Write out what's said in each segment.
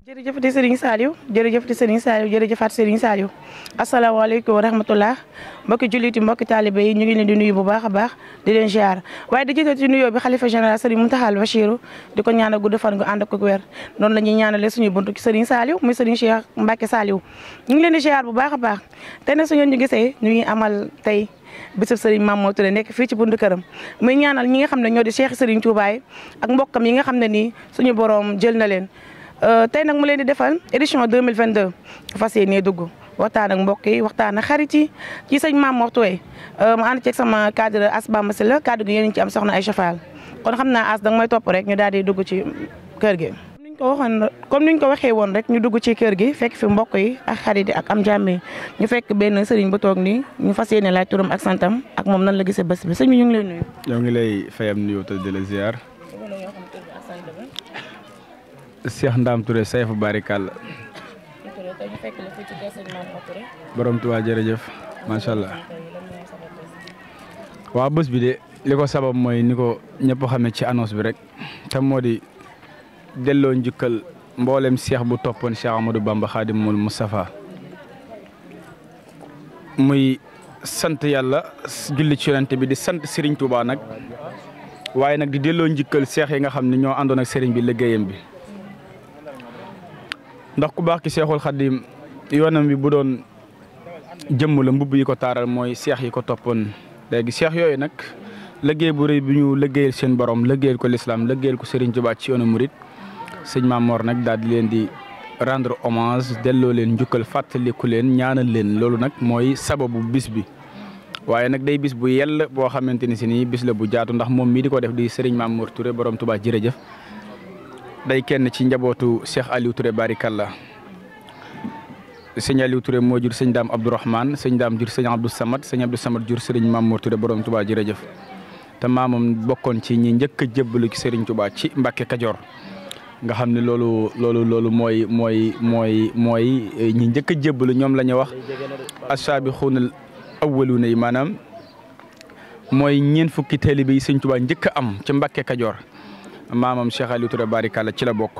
jërëjëfati Serigne Saliou jërëjëfati Serigne Saliou jërëjëfaat Serigne Saliou asalaamaaleykum wa rahmatullah mbokki julliti mbokki taalibe yi ñu ngi leen di nuyu bu baax a baax di leen ziar waaye di jiital ci nuyoo bi xalifa général Serigne Mountakha Bachirou di ko ñaanal gudd fan gu ànd ak wér noonu la ñuy ñaanale suñu buntu ci Serigne Saliou muy Serigne Cheikh Mbacke Saliou ñu ngi leen di ziar bu baax a baax te nag su ngeen ñu gisee ñu ngi amal tey bisub Serigne Mame Mor Touré nekk fii ci buntu këram muy ñaanal ñi nga xam ne ñoo di Cheikh Serigne Touba ak mbokkam yi nga xam ne nii suñu borom jël na leen tey nag mu leen di defal édition 2022 fas yéenee dugg waxtaan ak mbokk yi waxtaan ak xarit yi ci sëñ Mame Mor Touré ma ànd ceeg sama cadre As Bamba si la cadre gi yéen ci am soxna Aïcha Fall kon xam naa As danga may topp rek ñu daal di dugg ci kër gi. comme niñ ko waxee woon rek ñu dugg ci kër gi fekk fi mbokk yi ak xarit yi ak am jàmm yi ñu fekk benn sëriñ bu toog nii ñu fas yéene laaj turam ak santam ak moom nan la gisee bés bi sëñ bi ñu ngi lay nuyu. ñoo ngi lay fayam nuyoo te di la ziar. Cheikh Ndam Touré Sayfu Barikalla. borom Tuubaa jërëjëf macha allah. waaw bés bi de li ko sabab mooy ni ko ñëpp xamee ci annonce bi rek te moo di delloo njukkal mboolem Cheikh bu toppoon Cheikh Amadou Bamba Khadimul Moustapha muy sant yàlla julli ci yonent bi di sant Serigne Touba nag waaye nag di delloo njukkal Cheikh yi nga xam ne ñoo àndoon ak Serigne bi liggéeyam bi. ndax ku baax ki Seexul Xadim yoonam bi bu doon jëmm la mbubb yi ko taaral mooy seex yi ko toppoon léegi seex yooyu nag liggéey bu rëy bi ñu liggéeyal seen borom liggéeyal ko lislaam liggéeyal ko Serigne Touba ci yoonu murit sëñ Mame Mor nag daal di leen di rendre hommage delloo leen njukkal fàttaliku leen ñaanal leen loolu nag mooy sababu bis bi. waaye nag day bis bu yell boo xamante ni si nii bis la bu jaatu ndax moom mii di ko def di Serigne Mame Mor Touré borom Touba jërëjëf. day kenn ci njabootu Cheikh Aliou Touré Barikalla sëñ Aliou Touré moo jur sëñ Daam Abdourahmane sëñ Daam jur sëñ Abdou Samad sëñ Abdou Samad jur Serigne Mame Mor Touré borom Touba jërëjëf te maamam bokkoon ci ñi njëkk a jébbalu ci Serigne Touba ci Mbacke Kajoor nga xam ne loolu mooy ñi njëkk a jébbalu ñoom la ñu wax as-saabixuunal awwaluuna yi maanaam mooy ñeent fukki taalibe yi sëñ Touba njëkk a am ci Mbacke Kajoor. maamam Cheikh Aliou Touré Barikalla ci la bokk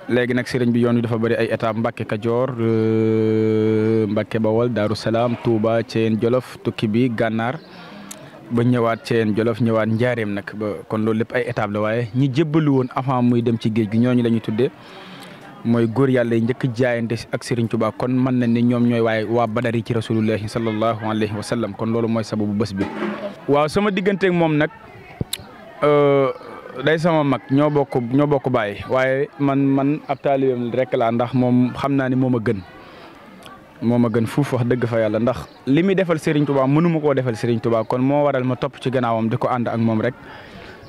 léegi nag sëriñ bi yoon wi dafa bëri ay étape Mbacke Kajoor Mbacke Bawol Darou Salaam Touba Thièyène Jolof tukki bi Gànnaar ba ñëwaat Thièyène Jolof ñëwaat Njaareem nag ba kon loolu lépp ay étape la waaye ñi jébbalu woon avant muy dem ci géej gi ñooñu la ñuy tuddee mooy góor yàlla yi njëkk jaayante ak Serigne Touba kon mën na ni ñoom ñooy waaye waa Badar yi ci rasulullahi sallallahu alayhi wa sallam kon loolu mooy sababu bés bi. waaw sama digganteeg moom nag. day sama mag ñoo bokk bàyyi waaye man ab taalibeem rek laa ndax moom xam naa ni moo ma gën fuuf wax dëgg fa yàlla ndax li muy defal Serigne Touba mënu ma koo defal Serigne Touba kon moo waral ma topp ci gannaawam di ko ànd ak moom rek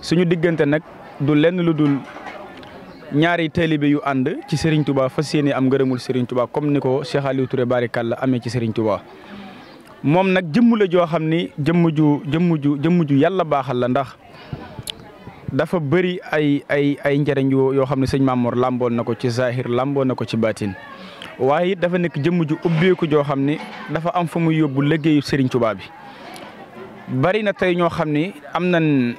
suñu diggante nag du lenn lu dul ñaari taalibe yu ànd ci Serigne Touba fas yéene am ngërëmul Serigne Touba comme ni ko Cheikh Aliou Touré Barikalla amee ci Serigne Touba moom nag jëmm la joo xam ni jëmm ju yàlla baaxal la ndax. dafa bëri ay njëriñ yoo xam ne sëñ Mame Mor làmboon na ko ci zahir làmboon na ko ci baatin waaye it dafa nekk jëmm ju ubbeeku joo xam ne dafa am fa muy yóbbu liggéeyu Serigne Touba bi. bari na tey ñoo xam ne am nañ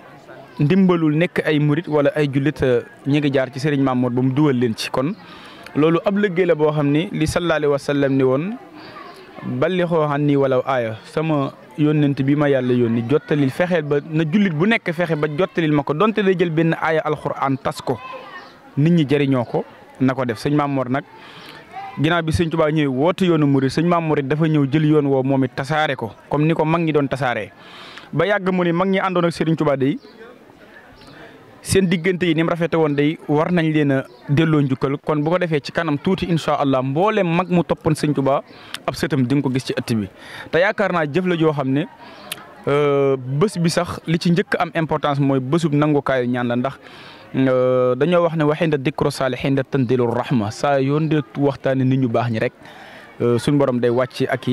ndimbalul nekk ay murit wala ay jullit ñi ngi jaar ci Serigne Mame Mor ba mu dugal leen ci kon loolu ab liggéey la boo xam ni li sallallahu alayhi wa sallam ni woon ballixoo anni walaw aaya sama. yónnent bi ma yàlla yónni jottalil fexeel ba na jullit bu nekk fexe ba jottalil ma ko donte day jël benn aaya alxuraan tas ko nit ñi jëriñoo ko na ko def sëñ Mame Mor nag ginnaaw bi sëñ Touba ñëw woote yoonu murid sëñ Mame Mor it dafa ñëw jël yoon woo moom it tasaare ko comme ni ko mag ñi doon tasaaree ba yàgg mu ni mag ñi àndoon ak Serigne Touba day seen diggante yi ni mu rafete woon day war nañ leen a delloo njukkal kon bu ko defee ci kanam tuuti incha allah mboolem mag mu toppoon sëñ Touba ab sëtam di nga ko gis ci ëtt bi te yaakaar naa jëf la joo xam ne bés bi sax li ci njëkk am importance mooy bésub nangukaayu ñaan la ndax dañoo wax ne waxinda dikro saalihin da tandilu rahma saa yoon de waxtaane nit ñu baax ñi rek suñ borom day wàcc ak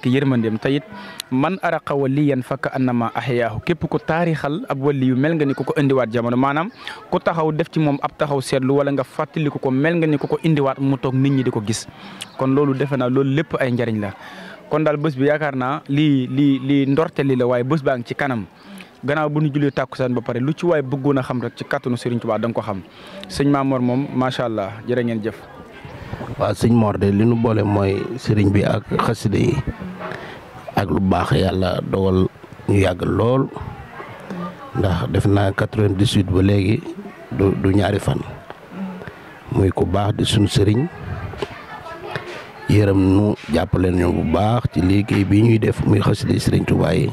i yërmandeem tayit man araqa waliyan fakka annama ahyaahu képp ko taarixal ab wali yu mel nga ni ko indiwaat jamono maanaam ku taxaw def ci moom ab taxaw seetlu wala nga fàttali ko mel nga ni ko indiwaat mu toog nit ñi di ko gis kon loolu defe naa loolu lépp ay njariñ la kon daal bés bi yaakaar naa lii ndorte li la waaye bés baa ngi ci kanam gannaaw bu ñu jullee tàkkusaan ba pare lu ci waay bëggoon a xam rek ci kàttanu Serigne Touba da nga ko xam sëñ Mamor moom macha allah jërë ngeen jëf. waaw sëñ Mor de li nu boole mooy sëriñ bi ak xasida yi ak lu baax yàlla dogal ñu yàgg lool ndax def naa 98 ba léegi du ñaari fan muy ku baax di suñu sëriñ yërëm nu jàppale ñu bu baax ci liggéey bi ñuy def muy xasida sëriñ Touba yi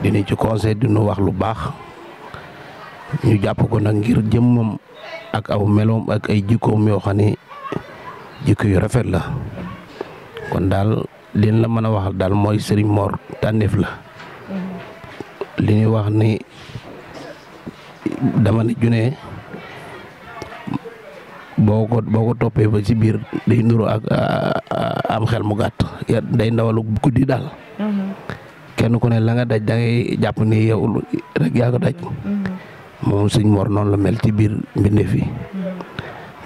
dinañ ci conseil di nu wax lu baax ñu jàpp ko nag ngir jëmmam ak aw meloom ak ay jikkoom yoo xam ne jikko yu rafet la kon daal liñ la mën a wax daal mooy Serigne Mor tànneef la li ñuy wax ni dama ne junee boo ko toppee ba ci biir day nuru ak am xel mu gàtt day ndawalu guddi daal kenn ku ne la nga daj da ngay jàpp ni yow rek yaa ko daj moom Serigne Mor noonu la mel ci biir mbindeef yi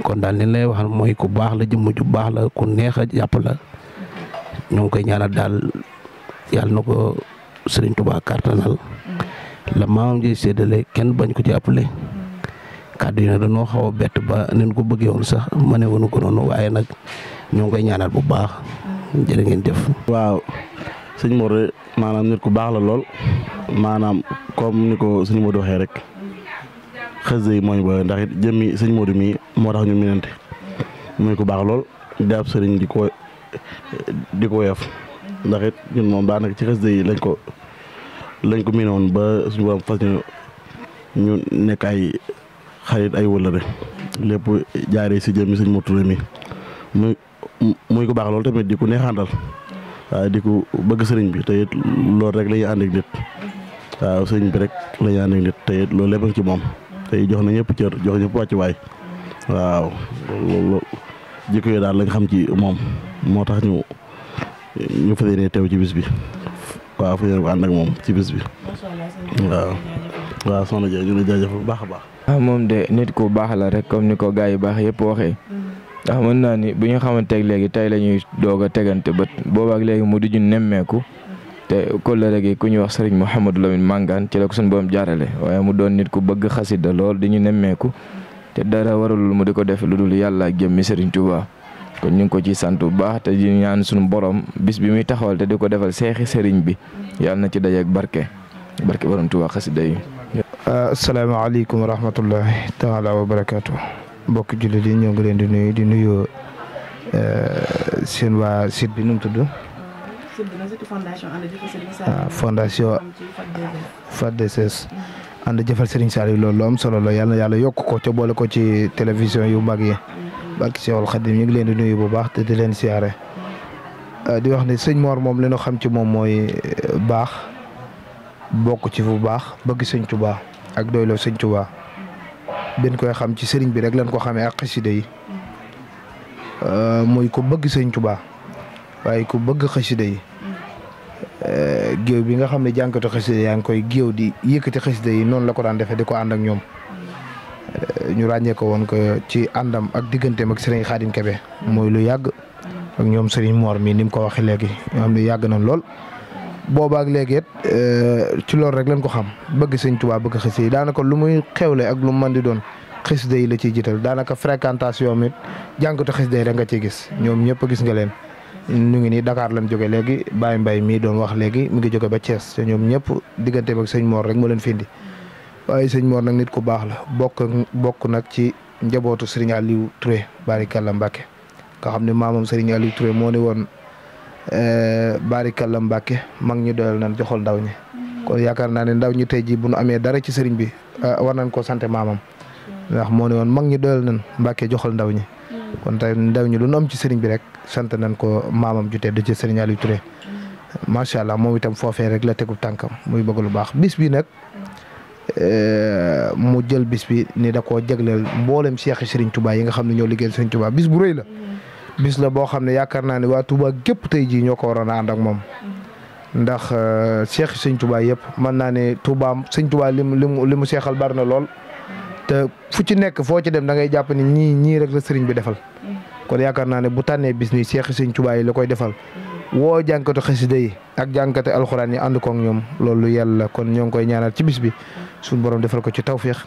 kon daal li lay wax mooy ku baax la jëmm ju baax la ku neex a jàpp la ñu ngi koy ñaanal daal yàlla na ko Serigne Touba kartanal la maamam ji séddale kenn bañ ko ci appelé kàddu yi nag dañoo xaw a bett ba nen ko bëggee woon sax ma ne woonu ko noonu waaye nag ñu ngi koy ñaanal bu baax jërë ngeen jëf. waaw sëñ Mor de maanaam nit ku baax la lool maanaam comme ni ko sëñ Modou waxee rek. xës yi mooy ba ndax it jëmmi sëñ Modou mi moo tax ñu minante muy ko baax lool jàpp sëriñ di ko woyof ndax it ñun moom daanaka ci xës yi lañ ko miinoon ba suñu borom fas ñu nekk ay xarit ay wëllëre lépp jaaree si jëmmi sëñ Modou Touré mi muy ko baax lool tamit di ko neexantal waaye di ko bëgg sëriñ bi te it loolu rek la ñuy ànd ak nit waaw sëriñ bi rek la ñuy ànd ak nit te it loolu lépp ci moom. tey jox na ñëpp cër jox ñëpp wàccuwaay waaw loolu jikko yi daal lañ xam ci moom moo tax ñu fas yéene teew ci bis bi waaw fas yéene ko ànd ak moom ci bis bi waaw soxna Dieng ñu ngi jaajëf bu baax a baax. moom de nit ku baax la rek comme ni ko gars yi baax yëpp waxee ndax mën naa ni bu ñu xamanteeg léegi tey la ñuy doog a tegante bët boobaak léegi mu di ñu nemmeeku. te kóllëre gi ku ñuy wax Serigne Mouhamadou Lamine Mangane ci la ko suñu borom jaarale waaye mu doon nit ku bëgg xasida lool di ñu nemmeeku te dara waralul mu di ko def lu dul yàlla ak jëmmi Serigne Touba kon ñu ngi ko ci sant bu baax te di ñaan suñu borom bis bi muy taxawal te di ko defal seexi Serigne bi yàlla na ci dajeeg barke borom Touba xasida yi. asalaamaaleykum wa rahmatullahi taala wa barakaatu mbokki jullit yi ñoo ngi leen di nuyu seen waa site bi nu mu tudd. fondation FADSS ànd jëfal Serigne Saliou loolu lu am solo la yàlla yokk ko ca boole ko ci télévision yu mag yi barki Seexul Xadim ñu ngi leen di nuyu bu baax te di leen siyaare di wax ne sëñ Mor moom li ñu xam ci moom mooy baax bokk ci bu baax bëgg sëñ Touba ak doyloo sëñ Touba benn koy xam ci sëriñ bi rek lañ ko xamee ak xasida yi muy ko bëgg sëñ Touba waaye ku bëgg xasida yi géew bi nga xam ne jànkatu xasida yaa ngi koy géew di yëkkati xasida yi noonu la ko daan defee di ko ànd ak ñoom ñu ràññee ko woon ko ci àndam ak digganteem ak Serigne Khadim Kebe mooy lu yàgg ak ñoom Serigne Mor mi ni mu ko waxee léegi ñoo xam ne yàgg na lool boobaak léegi it ci loolu rek lañ ko xam bëgg sëñ Tuubaa bëgg xasida yi daanaka lu muy xewle ak lu mu mën di doon xasida yi la ciy jiital daanaka fréquentation mit jànkatu xasida yi rek nga ciy gis ñoom ñëpp gis nga leen ñu ngi nii Dakar lañ jóge léegi Baye Mbaye mii doon wax léegi mi ngi jóge ba Thiès te ñoom ñëpp digganteem ak sëñ Mor rek moo leen findi waaye sëñ Mor nag nit ku baax la bokk nag ci njabootu Serigne Aliou Touré barikalla Mbacke nga xam ne maamam Serigne Aliou Touré moo ne woon barikalla Mbacke mag ñu doyal nañ joxol ndaw ñi kon yaakaar naa ne ndaw ñi tey jii bu nu amee dara ci Serigne bi war nañ koo sant maamam ndax moo ne woon mag ñu doyal nañ Mbacke joxol ndaw ñi kon tey ndaw ñi lu nu am ci Serigne bi rek sant nañ ko maamam ju tedd ci Serigne Aliou Touré macha allah moom itam foofee rek la tegu tànkam muy bëgg lu baax bis bi nag mu jël bis bi ni da koo jagleel mboolem Cheikh Serigne Touba yi nga xam ne ñoo liggéeyal Serigne Touba bis bu rëy la bis la boo xam ne yaakaar naa ne waa Touba gépp tey jii ñoo ko waroon a ànd ak moom ndax Cheikh Serigne Touba yëpp mën naa ne Touba Serigne Touba li mu seexal bari na lool te fu ci nekk foo ci dem da ngay jàpp ni ñii rek la Serigne bi defal kon yaakaar naa ne bu tànnee bis ni Cheikh Serigne Touba yi la koy defal woo jànkatu xasida yi ak jànkatu alxuraan yi ànd koog ñoom loolu yàlla kon ñoo ngi koy ñaanal ci bis bi suñu borom defal ko ci tawféex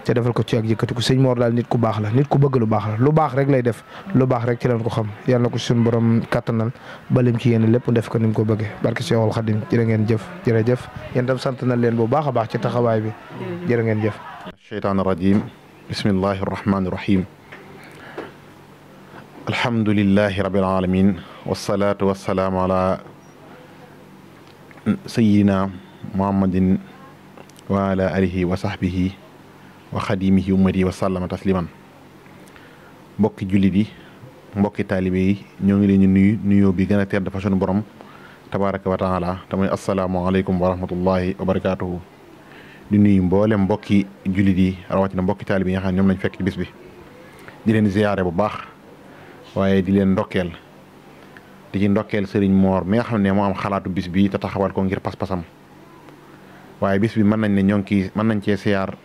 te defal ko ci ak yëkkati ko sëñ Mor daal nit ku baax la nit ku bëgg lu baax la lu baax rek lay def lu baax rek ci lañ ko xam yàlla na ko suñu borom kattanal balim ci yéen lépp def ko ni mu ko bëggee barke Seexul Xadim jërë ngeen jëf jërëjëf yéen tam sant nañ leen bu baax a baax ci taxawaay bi jërë ngeen jëf. الشيطان الرجيم بسم الله الرحمن الرحيم الحمد لله رب العالمين والصلاة والسلام على سيدنا محمد وعلى آله وصحبه وخديمه أمته وسلم تسليما mbokki jullit yi mbokki taalibe yi ñoo ngi leen di nuyu nuyoo bi gën a tedd fa sunu borom tabaraka wa taala tamay assalaamu aleykum wa rahmatullahi wa barakatuhu di nuyu mboolem mbokki jullit yi rawatina mbokki taalibe yi nga xam ne ñoom lañ fekk ci bis bi di leen ziyaare bu baax waaye di leen ndokkeel di ci ndokkeel Serigne Mor mi nga xam ne moo am xalaatu bis bi te taxawal ko ngir pas-pasam waaye bis bi mën nañ ne ñoo ngi kii mën nañ cee siyaar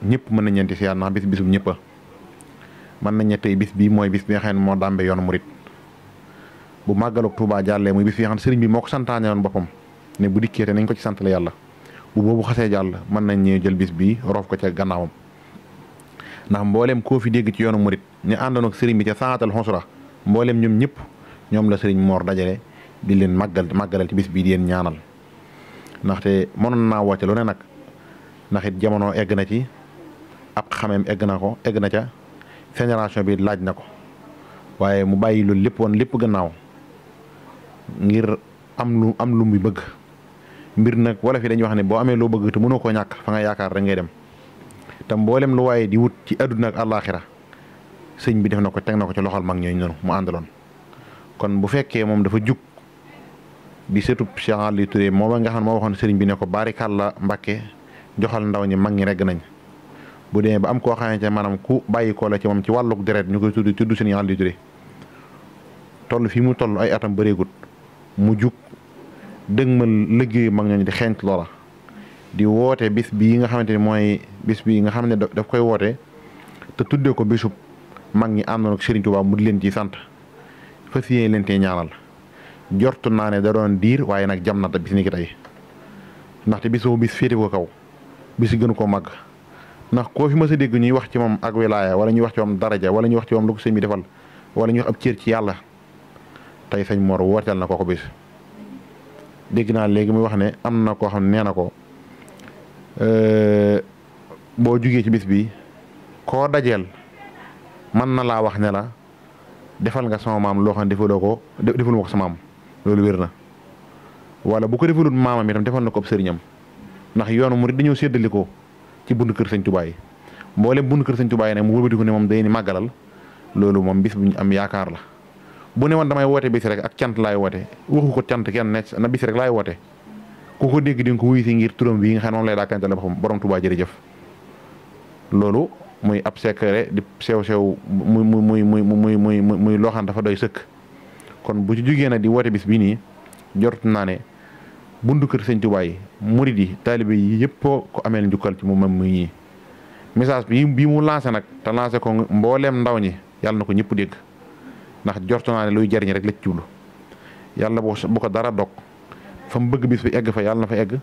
ñëpp mën nañ leen di siyaar ndax bisum ñëpp a mën nañ ne tey bis bi mooy bis bi nga xam ne moo dàmbe yoonu murit bu màggaloog Touba jàllee muy bis bi nga xam ne Serigne bi moo ko santaane woon boppam ne bu dikkee te nañ ko ci sant la yàlla bu boobu xasee jàll mën nañ ñee jël bis bi roof ko ca gannaawam ndax mboolem koo fi dégg ci yoonu murit ñu àndoon ak Serigne bi ca saatal xonsura mboolem ñoom ñëpp ñoom la Serigne Mor dajale di leen màggalal ci bis bii di leen ñaanal ndaxte mënoon naa woote lu ne nag ndax it jamono egg na ci ab xameem egg na ca génération bi laaj na ko waaye mu bàyyi loolu lépp woon lépp gannaaw ngir am lu muy bëgg mbir nag wala fi dañuy wax ne boo amee loo bëgg te mënoo koo ñàkk fa nga yaakaar rek ngay dem te mboolem lu waaye di wut ci àdduna ak àllaaxira sëñ bi def na ko teg na ko ci loxol mag ñooñu noonu mu àndaloon kon bu fekkee moom dafa jug di sëtub Cheikh Aliou Touré moom nga xam ne moo waxoon sëriñ bi ne ko barikàlla Mbàkke joxal ndaw ñi mag ñi regg nañ bu demee ba am koo xamante ne maanaam ku bàyyi ko la ci moom ci wàllug deret ñu koy tudd sëriñ Aliou Touré toll fii mu toll ay atam bëreegut mu jug dëgmal liggéey mag ñooñu di xeeñt loola di woote bis bii nga xamante ni mooy bis bii nga xam ne daf koy woote te tuddee ko bisub mag ñi àndoon ak Serigne Touba mu di leen ci sant fas yéene leen tee ñaanal jortu naa ne da doon diir waaye nag jam na ta bis ni ki tey ndaxte bis boobu bis féete ko kaw bis gënu ko màgg ndax koo fi mës a dégg ñuy wax ci moom ak wilaaya wala ñuy wax ci moom daraja wala ñuy wax ci moom lu ko sëñ bi defal wala ñuy wax ab cër ci yàlla tey sëñ Mor wooteel na ko bis dégg naa léegi muy wax ne am na koo xam ne nee na ko boo jugee ci bis bi koo dajeel mën na laa wax ne la defal nga sama maam loo xam ne defaluma ko sa maam loolu wér na wala bu ko defalul maamam itam defal na ko ab sëriñam ndax yoonu murid dañoo séddali ko ci buntu kër sëñ Tuubaa yi mboolem buntu kër sëñ Tuubaa yi nag mu wëlbati ko ne moom day ni màggalal loolu moom bis bu ñu am yaakaar la bu ne woon damay woote bis rek ak cant laay woote waxu ko cant kenn ne na bis rek laay woote ku ko dégg di nga ko wuyu si ngir turam bii nga xam ne moom lay daakante la boppam borom Tuubaa jërëjëf loolu muy ab secret di sew muy loo xam dafa doy sëkk kon bu ci jógee nag di woote bis bii nii jort naa ne buntu kër sëñ Tuubaa yi murid yi taalibe yi yëpp ko ameel njukkal ci moom muy ñii message bii mu lancé nag te lancé ko mbooleem ndaw ñi yàlla na ko ñëpp dégg ndax jortu naa ne luy jariñ rek la ci jublu yàlla bu ko dara dog fa mu bëgg bis bi egg fa yàlla na fa egg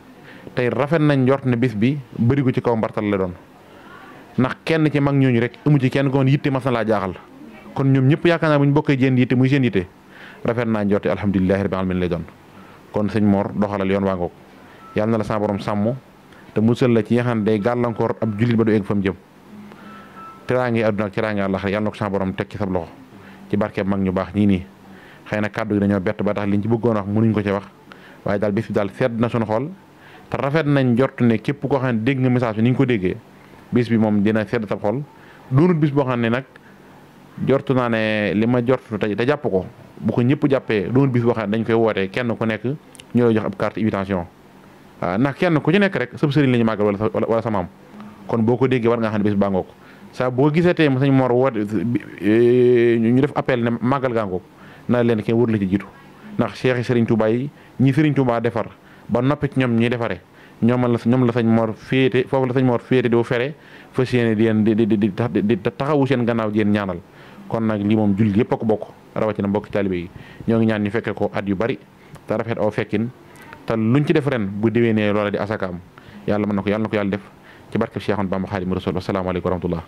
tey rafet nañ njort ne bis bi bëri ko ci kaw mbartal la doon ndax kenn ci mag ñooñu rek amu ci kenn ko woon yitte mas na laa jaaxal kon ñoom ñëpp yaakaar naa bu ñu bokkee jéen yitte muy seen yitte rafet naa njorte alhamdulilahi rabbil alamin lay doon kon sëñ Mor doxalal yoon waa ngoog yàlla na la sa borom sàmm te musal la ci nga xam ne day gàllankoor ab jullit ba du egg fa mu jëm teraange àdduna ak teraange àllax yàlla na ko sa borom teg ci sab loxo ci barkeeb mag ñu baax ñii nii xëy na kàddu gi dañoo bett ba tax liñ ci bëggoon wax mënuñ ko ci wax waaye daal bis bi daal sedd na suñu xol te rafet nañ jort ne képp koo xam ne dégg nga message bi ni ñu ko déggee bis bi moom dina sedd sa xol doonul bis boo xam ne nag jortu naa ne li ma jortu te jàpp ko bu ko ñëpp jàppee doonul bis boo xam ne dañ koy wootee kenn ku nekk ñu lay jox ab carte invitation waaw ndax kenn ku ci nekk rek sëb sëriñ la ñu màggal wala sa maam kon boo ko déggee war nga xam ne bis baa ngoog saa boo gisee tey sëñ Mor woote ñu def appel ne màggal gaa ngoog naa leen kenn wër la ci jiitu ndax Cheikh Serigne Touba yi ñi Serigne Touba defar ba noppi ci ñoom ñi defaree ñoom la sëñ Mor féete foofu la sëñ Mor féete di fere fas yéene di taxawu seen gannaaw di leen ñaanal kon nag lii moom jullit yëpp a ko bokk rawatina mbokki taalibe yi ñoo ngi ñaan ñu fekke ko at yu bari te rafet aw fekkin te luñ ci def ren bu déwénee loola di asakaam yàlla mën na ko yàlla def ci barke Cheikh Ahmadou Bamba Xaadimu Rasuul. Asalaamaaleykum wa rahmatullah.